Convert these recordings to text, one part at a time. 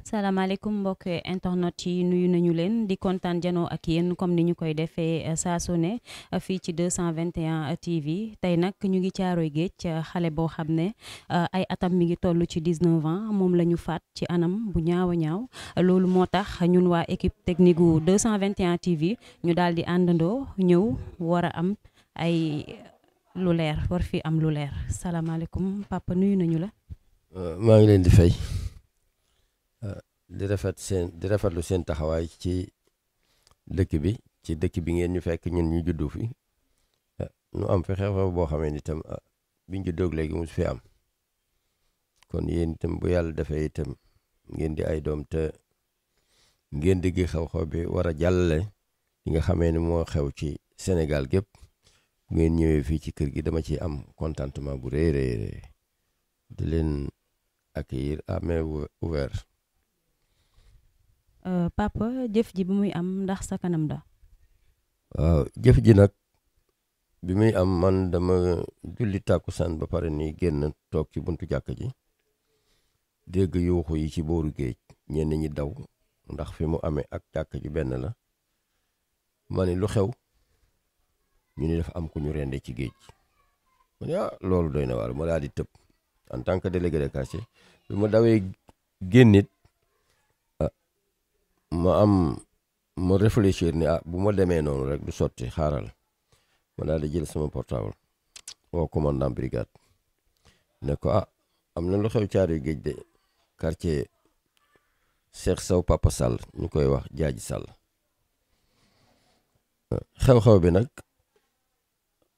salaamaaleykum mbokk internet yi nuyu nañu leen di kontaan janoo ak yéen comme ni ñu koy defee saa su ne fii ci 221 TV tey nag ñu ngi caaroy géej xale boo xam ne ay atam mi ngi toll ci 19 ans moom la ñu faat ci anam bu ñaaw a ñaaw loolu moo tax ñun waa équipe technique gu 221 TV ñu daal di àndandoo ñëw war a am ay lu leer war fi am lu leer salaamaaleykum papa nuyu nañu la. maa ngi leen di fay. di rafetlu seen taxawaay ci dëkk bi ngeen ñu fekk ñun ñu juddu fi nu am fi xew-xew boo xamee ni itam biñ juddoog léegi mu fi am kon yéen itam bu yàlla defee itam ngeen di ay doom te ngeen di gi xew-xew bi war a jàllale li nga xamee ni moo xew ci Sénégal gépp ngeen ñëwee fii ci kër gi dama ci am contentement bu rëy di leen accueillir à main ouverte. Papa jëf ji bi muy am ndax sa kanam da waaw jëf ji nag bi muy am man dama julli tàkkusaan ba pare ni génn toog ci buntu jàkk ji dégg yuuxu yi ci booru géej ñenn ñi daw ndax fi mu amee ak jàkk ji benn la ma ne lu xew ñu ni dafa am ku ñu rende ci géej ma ne loolu doy na waar ma daal di tëb en tant que délégué de quartier bi ma dawee génnit ma réfléchir ni bu ma demee noonu rek du sotti xaaral ma daal di jël sama portable woo commandant brigade ne ko am na lu xew Caaroy Géej de quartier Cheikh Sow Papa Sall ñu koy wax Jaaji Sall xew-xew bi nag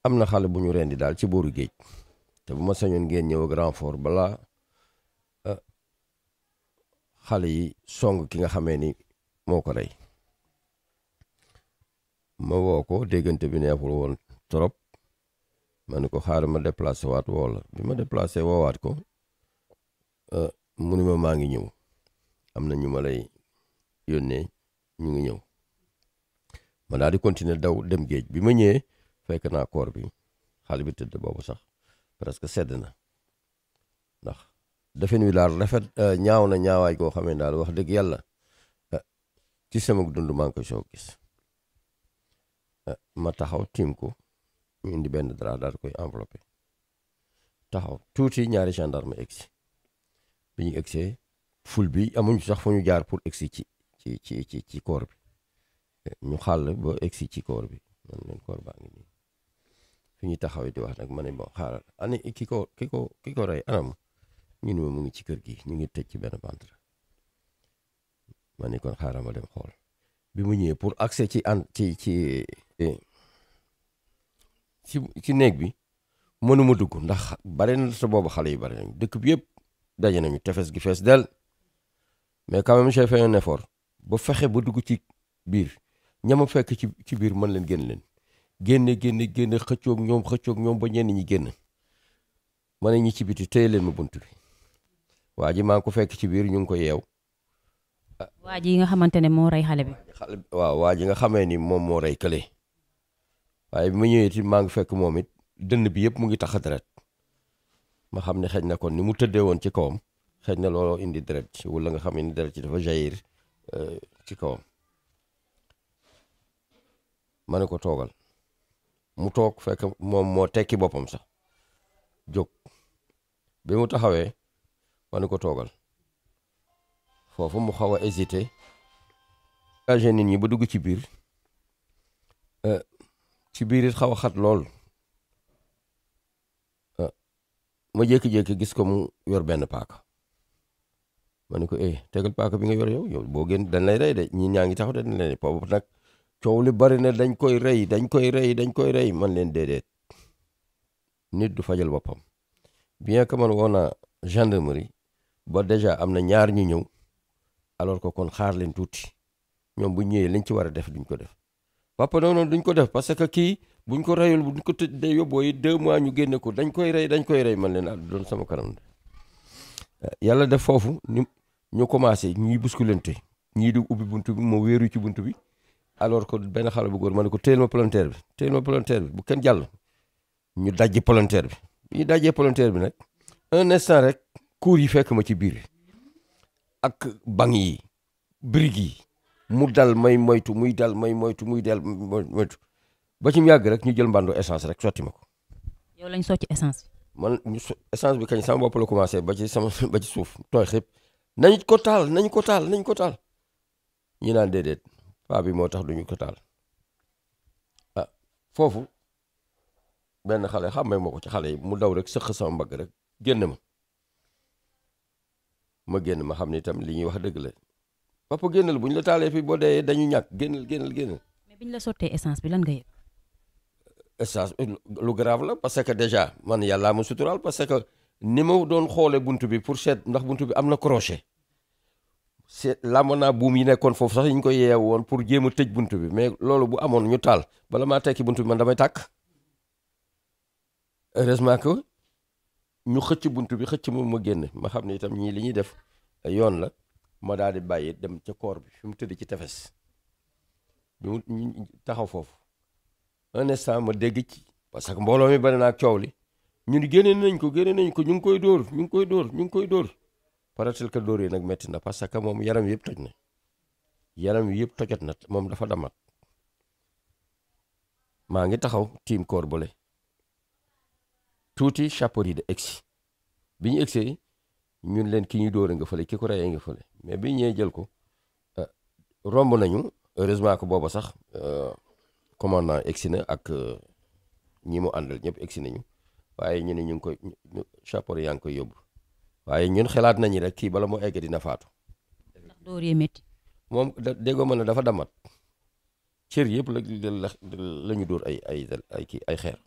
am na xale bu ñu rendi daal ci booru géej te bu ma sañoon ngeen ñëw ak renfort balaa xale yi song ki nga xamee ni moo ko rey ma woo ko déggante bi neexul woon trop ma ne ko xaaral ma déplacé waat woo la bi ma déplacé woowaat ko mu ni ma maa ngi ñëw am na ñu ma lay yónnee ñu ngi ñëw ma daal di continuer daw dem géej bi ma ñëwee fekk naa koor bi xale bi tëdd boobu sax presque sedd na ndax defin wi daal rafet ñaaw na ñaawaay koo xamee daal wax dëgg yàlla ci sama dund maa ngi koy soog gis ma taxaw tiim ko ñu indi benn drap daal koy enveloppé taxaw tuuti ñaari gendarme egsi bi ñu egsee ful bi amuñu sax fu ñu jaar pour egsi ci koor bi ñu xàll ba egsi ci koor bi man leen koor baa ngi nii fi ñu taxawee di wax nag ma ne bon xaaral ani ki ko rey anam ñu ne ma mu ngi ci kër gi ñu ngi tëj ci benn bantre ma ne kon xaaral ma dem xool bi mu ñëwee pour accès ci néeg bi mënuma dugg ndax bare na sa boobu xale yi bare nañ dëkk bi yëpp daje nañu tefes gi fees del mais quand même j'ai fait un effort ba fexe ba dugg ci biir ñama fekk ci biir mën leen génne xëccoog ñoom ba ñenn ñi génn ma ne ñi ci biti téye leen ma bunt bi waa ji maa ngi ko fekk ci biir ñu ngi ko yeew. waa ji nga xamante ne moo rey xale bi. waaw waa ji nga xamee ni moom moo rey kële waaye bi ma ñëwee it maa ngi fekk moom it dënn bi yëpp mu ngi tax a deret ma xam ne xëj na kon ni mu tëddee woon ci kawam xëj na looloo indi deret ci wala nga xam ne deret ci dafa jaillir ci kawam ma ne ko toogal mu toog fekk moom moo tekki boppam sax jóg bi mu taxawee ma ne ko toogal foofu mu xaw a hésité engagé nit ñi ba dugg ci biir it xaw a xat lool ma jékki-jékki gis ko mu yor benn paaka ma ne ko tegal paaka bi nga yor yow boo gën dañ lay rey de ñi ñaa ngi taxaw dañ lay rey boobu nag coow li bari na dañ koy rey man leen déedéet nit du fajal boppam bien que man woo naa gendarmerie ba déjà am na ñaar ñu ñëw alors que kon xaar leen tuuti ñoom bu ñëwee liñ ci war a def duñ ko def papa non duñ ko def parce que kii buñ ko reyul buñ ko tëj day yóbboo yi 2 mois ñu génne ko dañ koy rey man leen doon sama kanam yàlla def foofu ñu commencé ñuy bousculante ñii di ubbi buntu bi moo wéeru ci buntu bi alors que benn xale bu góor ma ne ko téel ma palanteer bi bu kenn jàll ñu dajji palanteer bi ñu dajjee palanteer bi nag un instant rek kuur yi fekk ma ci biir ak banc yi briques yi mu dal may moytu muy dal may moytu muy dal moytu ba ci mu yàgg rek ñu jël mbàndu essence rek sotti ma ko. yow lañ sotti essence bi. man essence bi kañ sama bopp la commencé ba ci ba ci suuf tooy xëpp nañ ko taal nañ ko taal nañ ko taal ñi naan déedéet paa bi moo tax duñu ko taal ah foofu benn xale xàmmee ma ko ci xale yi mu daw rek sëq sama mbagg rek génn ma génn ma xam ni itam li ñuy wax dëgg la papa génnal bu ñu la taalee fii boo dee dañu ñàkk génnal. mais biñ la sottee essence bi lan nga yëg. essence lu grave la parce que déjà man yàllaa ma suturaal parce que ni ma doon xoole buntu bi pour seet ndax buntu bi am na crochet seet làmb naa buum yi nekkoon foofu sax yi ñu ko yeew woon pour jéem a tëj buntu bi mais loolu bu amoon ñu taal bala maa tekki buntu bi man damay tàkk heureusement que ñu xëcc buntu bi xëcc ma génn ma xam ne itam ñii li ñuy def yoon la ma daal di bàyyi dem ca koor bi fi mu tëdd ci tefes bi mu taxaw foofu un instant ma dégg ci parce que mbooloo mi bari naa ak coow li ñu ni génne nañ ko ñu ngi koy dóor paratel que dóor yi nag metti na parce que moom yaram yëpp toj na yaram yëpp tojat na moom dafa damat maa ngi taxaw tiim koor bële tuuti chapeau yi de egsi bi ñu egsee ñun leen ki ñuy dóore nga fële ki ko reyee nga fële mais bi ñëwee jël ko romb nañu heureusement que booba sax commandant egsi na ak ñi mu àndal ñëpp egsi nañu waaye ñu ne ñu ngi koy chapeau yaa ngi koy yóbbu waaye ñun xalaat nañu rek kii bala moo egg dina faatu. ndax dóor yee métti. moom déggoo ma ne dafa damat cër yëpp la ñu dóor ay xeer.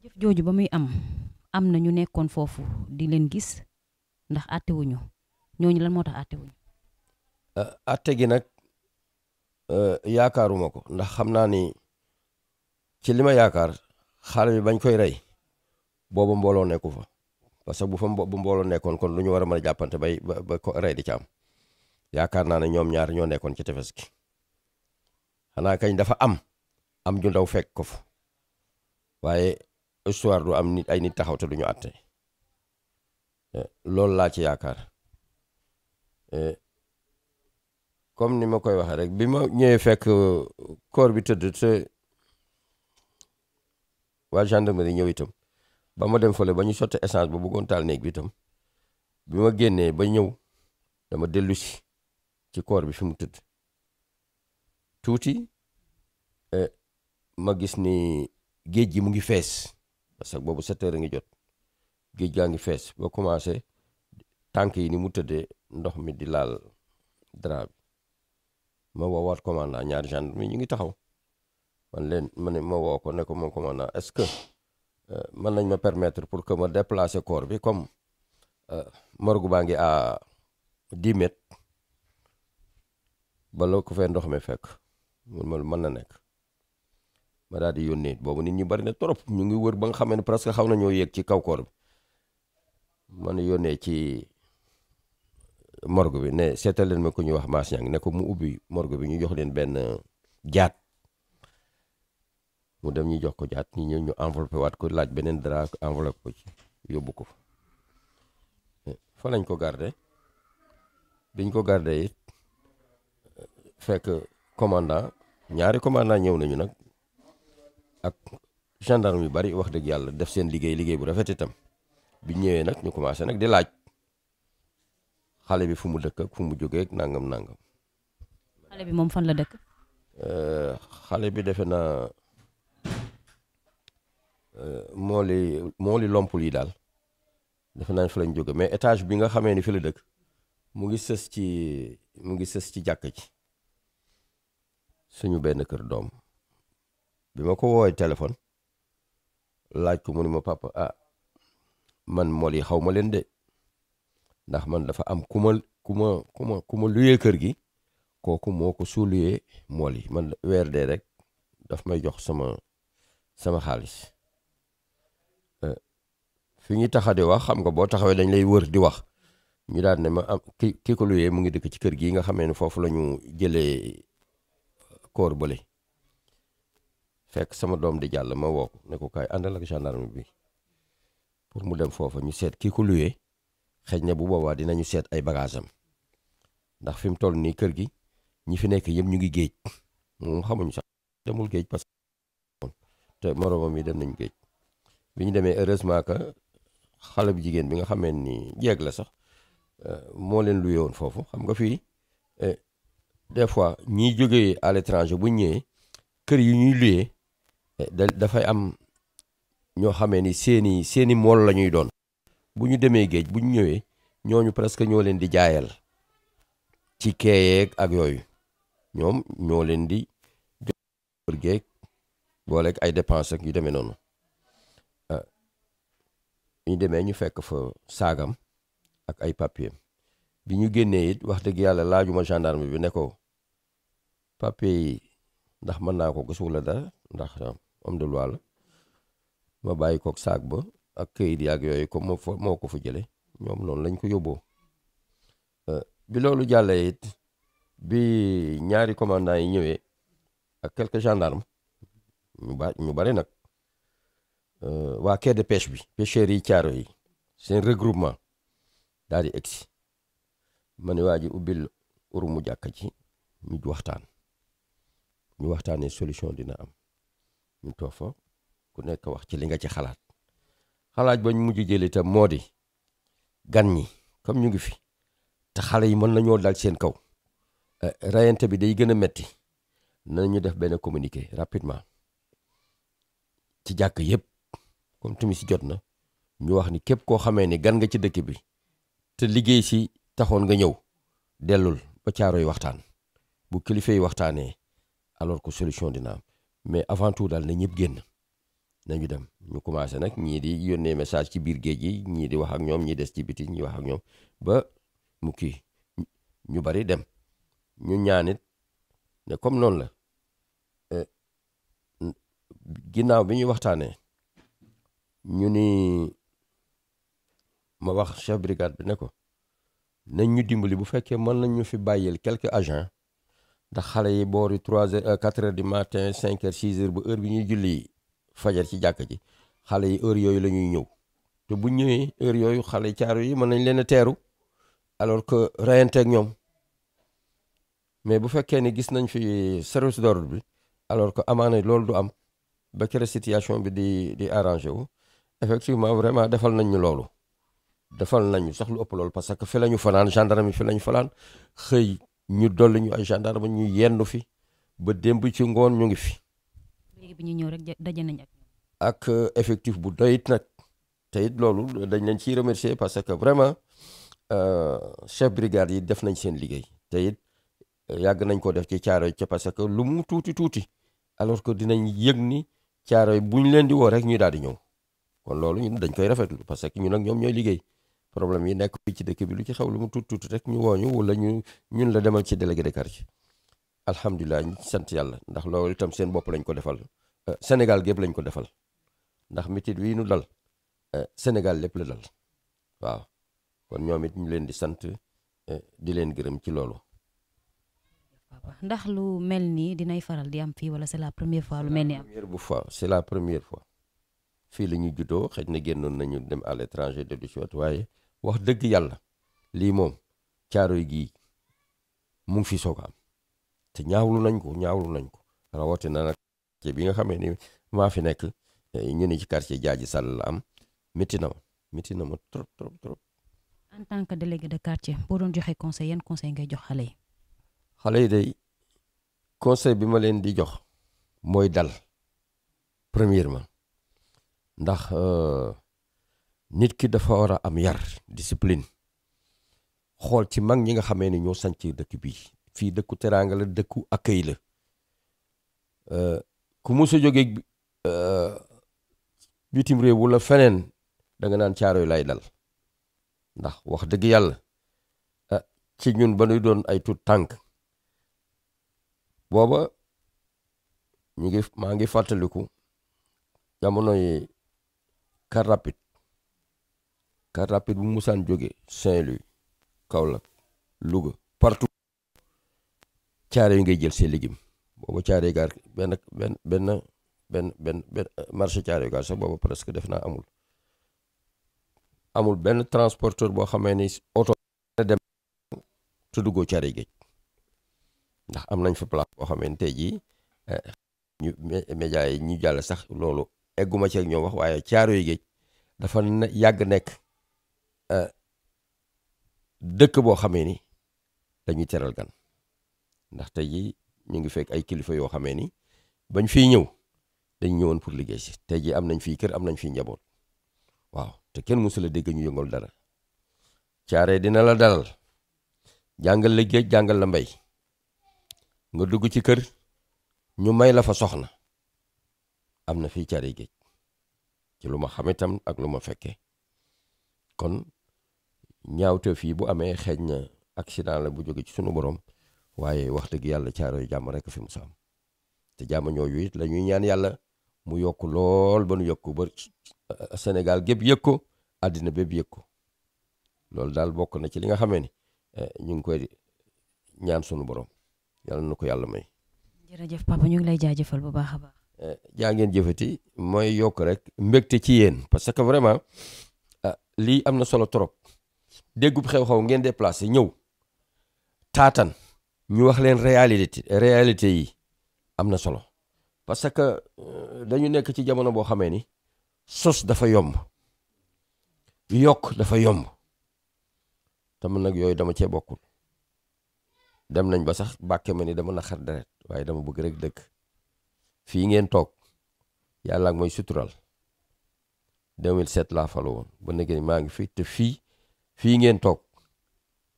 jëf jooju ba muy am na ñu nekkoon foofu di leen gis ndax àttewuñu ñooñu lan moo tax àttewuñu. àtte gi nag yaakaaruma ko ndax xam naa ni ci li ma yaakaar xale bi bañ koy rey boobu mbooloo nekku fa parce que bu mbooloo nekkoon kon lu ñu war a mën a jàppante ba ko rey di ci am yaakaar naa ne ñoom ñaar ñoo nekkoon ci tefes gi xanaa kañ dafa am ju ndaw fekk ko fa waaye histoire du am nit ay nit taxaw te du ñu àtte loolu laa ci yaakaar comme ni ma koy waxee rek bi ma ñëwee fekk corps bi tëdd te waa gendarmerie ñëw itam ba ma dem fële ba ñu sotti essence ba bëggoon taal néeg bi itam bi ma génnee ba ñëw dama dellu si ci corps bi fi mu tëdd tuuti ma gis ni géej gi mu ngi fees parce que boobu 7 heures a ngi jot géej gaa ngi fees ba commencé tànk yi ni mu tëddee ndox mi di laal drap bi ma woowaat commandant ñaari gendarme ñu ngi taxaw ma woo ko ne ko moom commandant est-ce que mën nañ ma permettre pour que ma déplacer corps bi comme morgue baa ngi à 10 mètres bala ko fee ndox mi fekk mun mën na nekk ma daal di yónnee boobu nit ñu bari na trop ñu ngi wër ba nga xamee ne presque xaw na ñoo yéeg ci kaw corps bi man yónnee ci morgue bi ne seetal leen ma ko ñuy wax Mass Niang ne ko mu ubbi morgue bi ñu jox leen benn jaat mu dem ñu jox ko jaat ñu ñëw ñu enveloppé waat ko laaj beneen dara enveloppé ko ci yóbbu ko fa lañ ko garde biñ ko garde it fekk ñaari commandant ñëw nañu nag ak gendarme yu bari wax dëgg yàlla def seen liggéey bu rafet itam biñ ñëwee nag ñu commencé nag di laaj xale bi fu mu dëkk ak fu mu jógee ak nangam. xale bi moom fan la dëkk. xale bi defe na mooli lompul yi daal defe naa fa lañ jóge mais étage bi nga xamee ni fi la dëkk mu ngi sës ci jàkk ci suñu benn kër doom bi ma ko woowee téléphone laaj ko mu ni ma papa man mool yi xaw ma leen de ndax man dafa am ku ma luyee kër gi kooku moo ko suuluyee mool yi man weer dee rek daf may jox sama xaalis fi ñu taxa di wax xam nga boo taxawee dañ lay wër di wax ñu daal ne ma am ki ko luyee mu ngi dëkk ci kër gi nga xamee ne foofu la ñu jëlee koor bële fekk sama doom di jàll ma woo ko ne ko kaay àndal ak gendarme bi pour mu dem foofa ñu seet ki ko luyee xëy na bu boobaa dinañu seet ay bagage am ndax fi mu toll nii kër gi ñi fi nekk yëpp ñu ngi géej moom xamuñ sax demul géej parce que te moromam yi dem nañ géej bi ñu demee heureusement que xale bu jigéen bi nga xamee ni jeeg la sax moo leen luye woon foofu xam nga fii des fois ñiy jógee à l'étranger bu ñëwee kër yi ñuy luye dafay am ñoo xamee ni seeni mool la ñuy doon bu ñu demee géej bu ñu ñëwee ñooñu presque ñoo leen di jaayal ci keeyeeg ak yooyu ñoom ñoo leen di jox kër geeg booleeg ay dépenses ak yu demee noonu ñu demee ñu fekk fa saagam ak ay papier bi ñu génnee it wax dëgg yàlla laajuma gendarme bi ne ko papier yi ndax mën naa ko gis wala dara ndax homme de loi la ma bàyyi kook saag ba ak këyit yi ak yooyu comme moo ko fa jële ñoom noonu lañ ko yóbboo bi loolu jàllee it bi ñaari commandant yi ñëwee ak quelques gendarmes ñu bari nag waa quai de pêche bi pêcheurs yi caaro yi seen regroupement daal di egsi ma ne waa ji ubbil urumu jàkka ci ñu ñu waxtaanee solution dina am ñu toog fa ku nekk wax ci li nga ci xalaat ba ñu mujj jël itam moo di gan ñi comme ñu ngi fi te xale yi mën nañoo dal seen kaw rayante bi day gën a metti nañu def benn communiqué rapidement ci jàkk yëpp comme timis jot na ñu wax ni képp koo xamee ni gan nga ci dëkk bi te liggéey si taxoon nga ñëw dellul ba caaro yi waxtaan bu kilifa yi waxtaanee alors que solution dina am mais avant tout daal na ñëpp génn nañu dem ñu commencé nag ñii di yónnee message ci biir géej gi ñii di wax ak ñoom ñii des ci biti ñii wax ak ñoom ba mu kii ñu bari dem ñu ñaanit ne comme noonu la ginnaaw bi ñuy waxtaanee ñu ni ma wax chef brigade bi ne ko nañ ñu dimbali bu fekkee mën nañ ñu fi bàyyil quelques agents ndax xale yi boori 3 heures 4 heures du matin 5 heures 6 heures ba heure bi ñuy julli fajar ci jàkk ji xale yi heure yooyu la ñuy ñëw te bu ñëwee heure yooyu xale caaro yi mën nañ leen a teeru alors que rayante ak ñoom mais bu fekkee ni gis nañ fi service d'ordre bi alors que amaana loolu du am ba kere situation bi di arrangé wu effectivement vraiment defal nañ ñu loolu defal nañu sax lu ëpp loolu parce que fi la ñu fanaan gendarme fi la ñu fanaan xëy ñu dolli ñu ay gendarme ñu yendu fi ba démb ci ngoon ñu ngi fi. léegi bi ñu ñëw rek daje nañ ak effectif bu doy it nag te it loolu dañ leen ciy remercier parce que vraiment chef brigade yi def nañ seen liggéey te it yàgg nañ ko def ci caaro yi parce que lu mu tuuti alors que dinañ yëg ni caaro yi buñ leen di woo rek ñu daal di ñëw kon loolu ñun dañ koy rafetlu parce que ñun ak ñoom ñooy liggéey problème yi nekk fii ci dëkk bi lu ci xew lu mu tuuti rek ñu woo ñu wala ñun la demal ci délégué de quartier alhamdulilah ñu sant yàlla ndax loolu itam seen bopp lañ ko defal Sénégal gépp lañ ko defal ndax métit wi nu dal Sénégal lépp la dal waaw kon ñoom it ñu leen di sant di leen gërëm ci loolu. ndax lu mel nii dinay faral di am fii wala c'est la première fois lu mel ni am. c'est la première fois fii la ñu juddoo xëy na génnoon nañu dem à l'étranger de suite waaye wax dëgg yàlla lii moom Caaroy gii mu ngi fi soog am te ñaawlu nañ ko rawatina nag ci bi nga xamee ni maa fi nekk ñu ne ci quartier Jaaji Sall la am métti na ma trop. en tant que délégué de quartier boo doon joxe conseil yan conseil ngay jox xale yi. xale yi day conseil bi ma leen di jox mooy dal premièrement ndax nit ki dafa war a am yar discipline xool ci mag ñi nga xamee ni ñoo sanc dëkk bii fii dëkku teraanga la dëkku accueil la ku mos a jógee bitim réew wala feneen da nga naan Caaroy lay dal ndax wax dëgg yàlla ci ñun ba nuy doon ay tuut tànk booba maa ngi fàttaliku jamonoy car rapide bu musaan jóge Saint-Louis Kaolack Louga partout Caaroy yi ngay jël seen légumes booba Caaroy gaar benn marché Caaroy gaar sax booba presque def naa amul amul benn transporteur boo xamee ni oto dem te duggoo Caaroy Géej ndax am nañ fa place boo xamee ni tey jii ñu média yi ñu jàll sax loolu egguma ci ak ñoom wax waaye Caaroy Géej dafa yàgg nekk dëkk boo xamee ni dañuy teral gan ndax tey jii ñu ngi fekk ay kilifa yoo xamee ni bañ fiy ñëw dañ ñëwoon pour liggéey si tey jii am nañ fii kër am nañ fii njaboot waaw te kenn mësu la dégg ñu yëngal dara Caare dina la dalal jàngal la géej jàngal la mbay nga dugg ci kër ñu may la fa soxna am na fii Caaroy Géej ci lu ma xam itam ak lu ma fekkee kon ñaawte fii bu amee xeeñ na accident la bu jóge ci sunu borom waaye wax dëgg yàlla Caaroy jàmm rek fi mu sa am te jàmm ñooyu it la ñuy ñaan yàlla mu yokk lool ba nu yokk ba Sénégal gépp yëg ko àddina bépp yëg ko loolu daal bokk na ci li nga xamee ni ñu ngi koy ñaan sunu borom yàlla na ko yàlla may. jërëjëf papa ñu ngi lay jaajëfal bu baax a baax. jaa ngeen jëfati mooy yokk rek mbégte ci yéen parce que vraiment lii am na solo trop déggub xew-xew ngeen déplacé ñëw taatan ñu wax leen réalité yi am na solo parce que dañu nekk ci jamono boo xamee ni sos dafa yomb yokk dafa yomb te man nag yooyu dama cee bokkul dem nañ ba sax bàkke ma ni dama naqar deret waaye dama bëgg rek dëkk fii ngeen toog yàlla ak mooy sutural 2007 laa falo woon ba léegi maa ngi fi te fii ngeen toog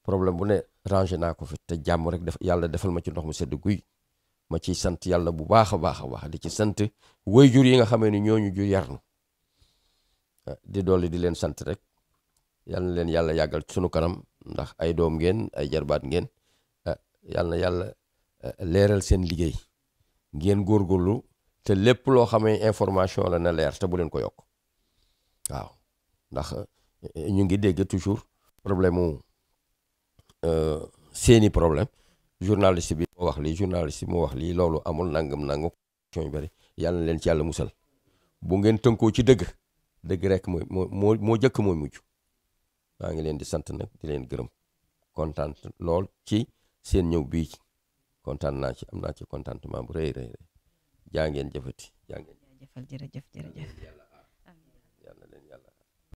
problème bu ne rangé naa ko fi te jàmm rek yàlla defal ma ci ndox mu sedd guy ma ciy sant yàlla bu baax a baax a baax di ci sant waajur yi nga xamee ni ñooñu ju yar na di dolli di leen sant rek yal na leen yàlla yàggal ci sunu kanam ndax ay doom ngeen ay jarbaat ngeen yal na yàlla leeral seen liggéey ngeen góorgóorlu te lépp loo xamee information la na leer te bu leen ko yokk waaw ndax ñu ngi dégg toujours problème mu seeni problème journaliste bi moo wax lii journaliste bi moo wax lii loolu amul nangam yu bari yàlla na leen ci yàlla musal bu ngeen tënkoo ci dëgg rek moo jëkk mooy mujj maa ngi leen di sant nag di leen gërëm kontaan lool ci seen ñëw bii kontaan naa ci am naa ci contentement bu rëy jaa ngeen jëfati jaa ngeen jërëjëf.